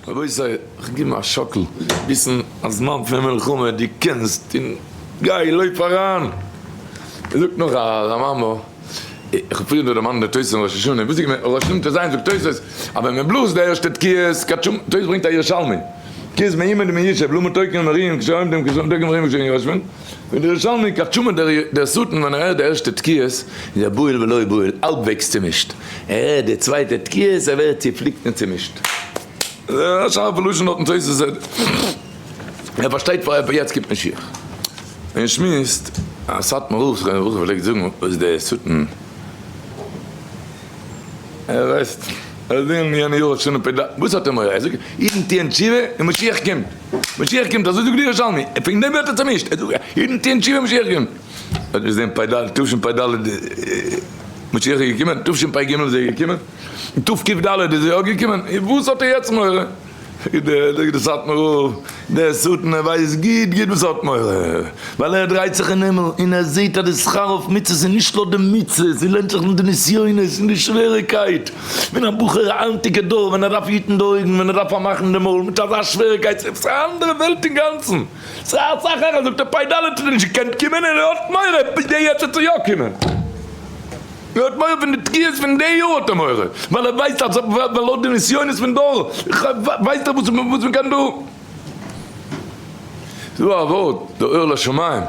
רבותי, איך גיב מיר א שאקל, וויסן א זמן פון מלחמה, דו קענסט און גיי, לויף אריין! ער זאגט נאך א מאמר, איך האב פריער דא דערמאנט די תוס' אין ראש השנה, וואס איז געווען, ראש השנה טז זאגט תוס' אז ווען מען בלאזט די ערשטע תקיעות, תוס' ברענגט א ירושלמי, תקיעות מאימא דמיושב, למה תוקעין ומריעין כשעומדים כשעומדים תוקעין ומריעין כשיושבין, זאגט די ירושלמי קטשומא דער שטן ווען ער הערט די ערשטע תקיעות איז ער בהול ולא בהול, האלבוועגס צומישט, ער הערט די צווייטע תקיעות ער ווערט צופליקט און צומישט. א שארפע לשון דארט אין תוס' ער פארשטייט פאר יעצט קומט משיח. און שמועסט אז סאטמאר רב זכרונו לברכה פלעגט זאגן וואס דער שטן ער ווייסט ער איז אין יענע יאר ראש השנה פ ד, וואס האט ער מורא? ער זאגט אידן טוען תשובה און משיח קומט, משיח קומט אזוי זאגט די ירושלמי, פון דעם ווערט ער צומישט, ער זאגט אידן טוען תשובה משיח קומט, האט געזען פ ד תשפ ד משיח איז געקומען, תשפ ג איז ער געקומען, תקפ ד איז ער יא געקומען, וואס האט ער יעצט מורא? זאגט דער סאטמאר רב, דער שטן ער ווייסט גוט גוט וואס האט מורא, ווייל ער דרייט זיך אין הימל און ער זעט אז די שכר אויף מצוות איז נישט לויט די מצוות, ס'לערנט זיך מיט די נסיונות און די שוועריקייט, ווען א בחור היינטיגע דור ווען ער דארף היטן די אויגן, ווען ער דארף פארמאכן די מויל מיט אזא שוועריקייט, ס'איז א אנדערע וועלט אינגאנצן, ס'איז אסאך העכער, זאגט ער פ ד האט ער נישט געקענט קומען און ער האט מורא, ביז די יעצט וועט ער יא קומען. ער האט מורא פון די תקיעות פון די יאר האט ער מורא, ווייל ער ווייסט אז ווייל לויט די נסיונות פון דור ווייסט ער וואס מען קען דא. ס'איז דא א ווארט די אור לשמים,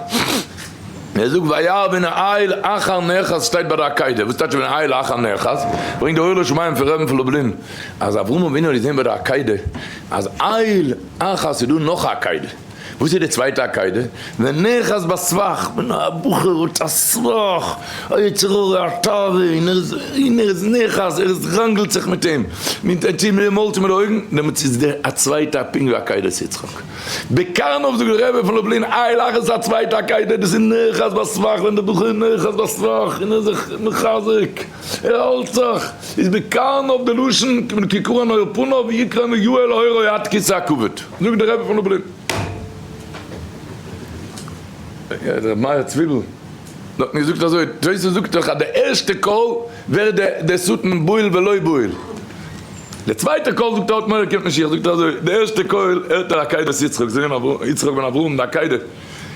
ער זאגט וירא בין האיל אחר נאחז שטייט ביי די עקידה, וואס טייטש בין האיל אחר נאחז? ברענגט די אור לשמים פון רבי'ן פון לובלין אז אברהם אבינו האט געזען ביי די עקידה אז איל אחר ס'איז דא נאך א עקידה. וואס איז די צווייטע עקידה? ונאחז בסבך, ווען א בחור האט א סבך, א יצר הרע, א תאווה, און ער איז, און ער איז נאחז, ער איז ראנגלט זיך מיט אים, מיט צו מיט די מויל צו מיט די אויגן, דעמאלטס איז די א צווייטע פונקט ווי עקידת יצחק. בקרנוב זאגט דער רבי פון לובלין, איל אחת איז א צווייטע עקידה, דאס איז נאחז בסבך, ווען דער בחור איז נאחז בסבך, און ער איז זיך מחזק, ער האלט זיך, איז בקרנוב די לשון כי קרן אור פניו יקרא מיואל אורו עד כסא הכבוד. זאגט דער רבי פון לובלין, רבי מאיר צוויבל האט מיר געזאגט אזוי, תוס' זאגט דאך אז די ערשטע קול ווערט דער שטן בהול ולא בהול, די צווייטע קול זאגט ער האט מורא קומט משיח, זאגט ער אזוי, די ערשטע קול הערט ער עקידת יצחק, זעהן יצחק בן אברהם די עקידה,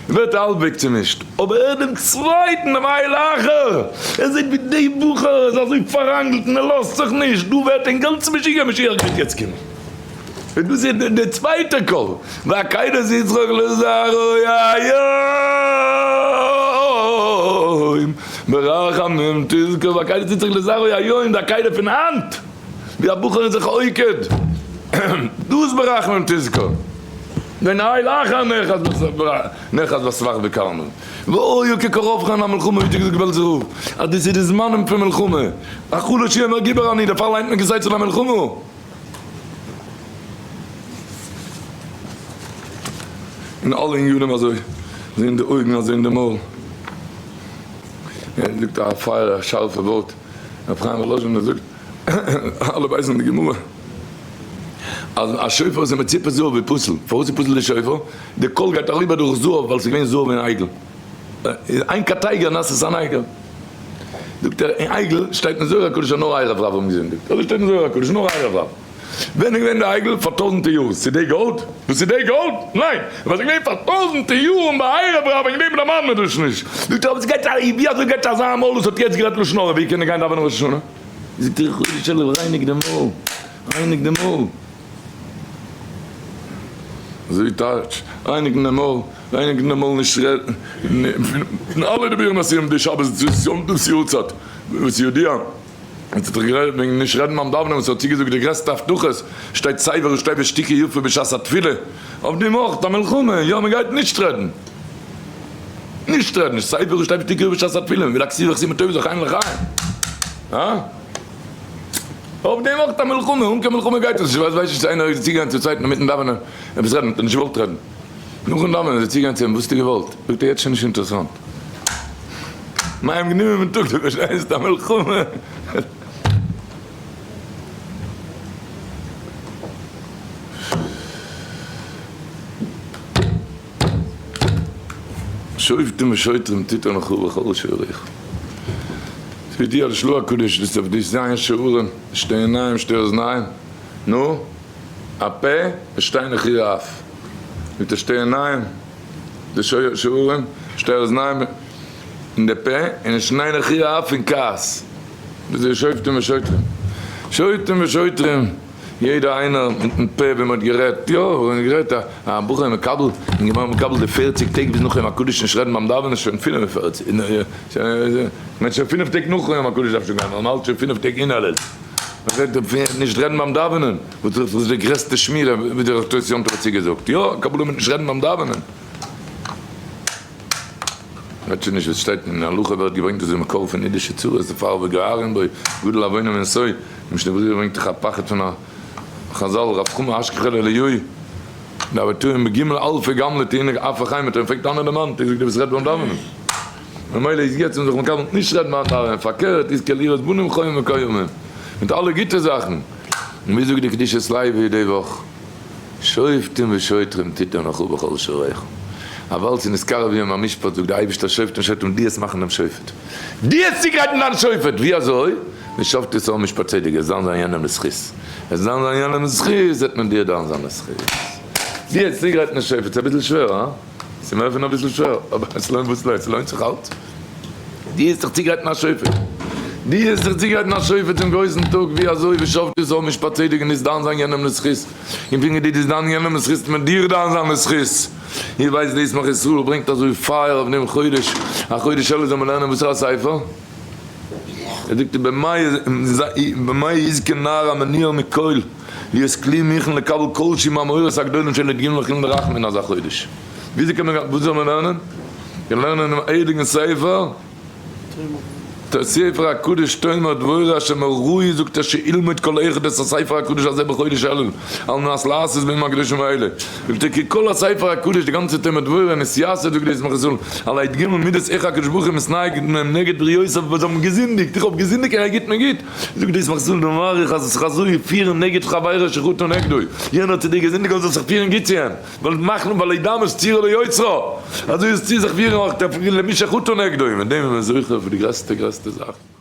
ווערט ער האלבוועג צומישט, אבער ער הערט דעם צווייטן דעם איל אחר, ער זעט ווי די בחור איז אזוי פאראנגלט און ער לאזט זיך נישט, דא ווערט ער אינגאנצן משוגע, משיח גייט יעצט קומען. און דאס איז דער צווייטער קול, ועקידת יצחק לזרעו היום, ברחמים תזכור, ועקידת יצחק לזרעו היום, די עקידה פון היינט, ווי א בחור איז זיך עוקד, דאס ברחמים תזכור, ווען איל אחר נאחז בסבך בקרנו, והיה כקרבכם למלחמה, ווי האט געזאגט בעלזער רב, אז דאס איז די זמנים פון מלחמה, החלש יאמר גיבור אני, דערפאר ליינט מען כי תצא למלחמה. אין אלע עניינים אזוי זעהן די אויגן אזוי אין די מויל. ער זאגט א פייער א שארפע ווארט, רבי חיים וואלאזשינער זאגט, אלע ווייסן די גמרא אז א שופר איז מצופה זהב איז פסול, פארוואס איז פסול די שופר? די קול גייט אריבער דורך זהב ווייל ס'איז געווען זהב אין עגל, אין קטיגור נעשה סניגור. זאגט ער, אין עגל שטייט אין זוהר הקדוש אז נאר ערב רב האבן געזינדיגט, אזוי שטייט אין זוהר הקדוש, נאר ערב רב. ווען איז געווען די עגל? פאר טויזענטע יאר. ס'איז די גאלד? וואס איז די גאלד? ניין! אבער ס'איז געווען פאר טויזענטע יארן ביי ערב רב, וועגן דעם דערמאנט מען דאס נישט. זאגט ער, אבער ס'גייט א, ווי אזוי גייט אזא מויל וואס האט יעצט גערעדט לשון הרע, ווי קען ער גיין דאווענען ראש השנה? זאגט ער, חודש אלול רייניג די מויל, רייניג די מויל. אזוי טייטש, רייניגן די מויל, רייניגן די מויל נישט רעדן פון אלע דיבורים אסורים די שבת יום טוב יארצייט וואס ידוע האט זיך דאך גערעדט וועגן נישט רעדן ביים דאווענען וואס האט צוגעזאגט די גרעסטע הבטחות שטייט סיי וראשי תיבות שתיקה יפה בשעת התפילה אויף דעם אויך א מלחמה יא מען גייט נישט רעדן נישט רעדן סיי וראשי תיבות שתיקה יפה בשעת התפילה מען וויל א כתיבה וחתימה טובה זאל חיים לחיים הא? אויף דעם אויך א מלחמה, אן קיין מלחמה גייט עס נישט, ווייסט נישט צו איינער איז צוגעגאנגען צום צווייטן אינמיטן דאווענען עפעס רעדן, האט ער נישט געוואלט רעדן, נאכן דאווענען איז ער צוגעגאנגען צו אים, וואס האסטו געוואלט? זאגט ער, יעצט שוין נישט אינטערעסאנט, מים גענומען מיט טאג, דו פארשטייסט א מלחמה. שופטים ושוטרים תתן לך בכל שעריך. ס'איז על של"ה הקדוש דאס אויף די ז' שערים, שתי עיניים שתי אוזניים, נו? א פה ושתי נחירי אף, זאגט ער שתי עיניים, די שערים, שתי אוזניים אין די פה, און שני נחירי אף פון כעס, דאס איז שופטים ושוטרים, שופטים ושוטרים, יעדער איינער מיטן פה ווי מען האט גערעדט, יא ווי מען האט גערעדט, א בחור איז מקבל, און געווארן מקבל די פערציג טעג ביז נאך יום הקדוש נישט רעדן ביים דאווענען שוין פינף און פערציג, כ'מיין שוין פינף טעג נאך יום הקדוש דארף שוין גיין ווייל מ'האלט שוין פינף טעג אין אלול. מען רעדט נישט רעדן ביים דאווענען, וואס איז די גרעסטע שמירה ווי דער תוס' יום טוב האט צוגעזאגט, יא, קבלה מיט נישט רעדן ביים דאווענען. רעדט שוין נישט וואס שטייט אין הלכה ווערט געברענגט דאס איז מקור פון אידישע צרות דערפאר וגוערין בו גדול עוונו מנשוא, די משנה ברורה ברענגט דאך א פחד פון א חזל רב חמא אשכחיה לאליהו דאבתאים בג' אלפי גמלא תהינא אף החיים האט ער אים פרעגט אנא דמאן, זאגט ער וואס רעדט ביים דאווענען. ממילא איז יעצט אונז זיך מקבל נישט רעדן מיט אנדערע, פארקערט איז כלראות בנים חיים וקיימים, מיט אלע גוטע זאכן, און ווי זאגט די קדושת לוי די וואך, שופטים ושוטרים תתן לך בכל שעריך, ווייל ס'איז נתקרב יום המשפט זאגט די אייבערשטער שופטים ושוטרים דו עסט מאכן דעם שופט, דו עסט צוגרייטן דיין שופט, ווי אזוי? ושפטו את העם משפט צדק, עס דן זיין יענעם לזכות, עס דן זיין יענעם לזכות, וועט מען דיר דן זיין לזכות, דו עסט צוגרייטן דעם שופט, ס'איז אביסל שווער, הא? ס'איז מער פון אביסל שווער, אבער עס לוינט וואס לוינט, ס'לוינט זיך אלץ. דו העסט זיך צוגרייטן א שופט. דו העסט זיך צוגרייטן א שופט צום גרויסן טאג, ווי אזוי ושפטו את העם משפט צדק און דאס דן זיין יענעם לזכות, און פונקט ווי דו טוסט דן יענעם לזכות טוט מען דיר דן זיין לזכות. איר ווייסט די ישמח ישראל ברענגט אזוי פייער אויף דעם חודש, א חודש אלול זאל מען לערנען וואסערע ספר? ער זאגט במה יזכה נער המנוער מכל להיות כלי מוכן לקבל כל שהוא מהמאורות הגדולים של י"ג לחולין דרחמי אין אזא חודש. וויאזוי קען מען וואס זאל מען לערנען? קען לערנען דעם הייליגן ספר ספר הקדוש תומר דבורה אשר מראוי זאגט ער שילמד כל אחד את הספר הקדוש הזה בחודש אלול על מנת לעשות בימים הקדושים האלה זאגט ער כי כל הספר הקדוש די גאנצע תומר דבורה נתייסד זאגט די ישמח ישראל על הי"ג מידות איך הקדוש ברוך הוא מתנהג נגד בריותיו וואס האבן געזינדיגט איך האב געזינדיגט און ער גיט מיר גוט זאגט די ישמח ישראל דמאריך אז עס איז אזוי פירן נגד חברו שחטא נגדו יענער האט צו דיר געזינדיגט זאלסט זיך פירן גוט צו אים ווייל מאכן ווייל אידאם איז צירה ליוצרו אזוי איז צו זיך פירן אויך למי שחטא נגדו מיט דעם איז מען זוכה פאר די גרעסטע גרעסטע זאכן.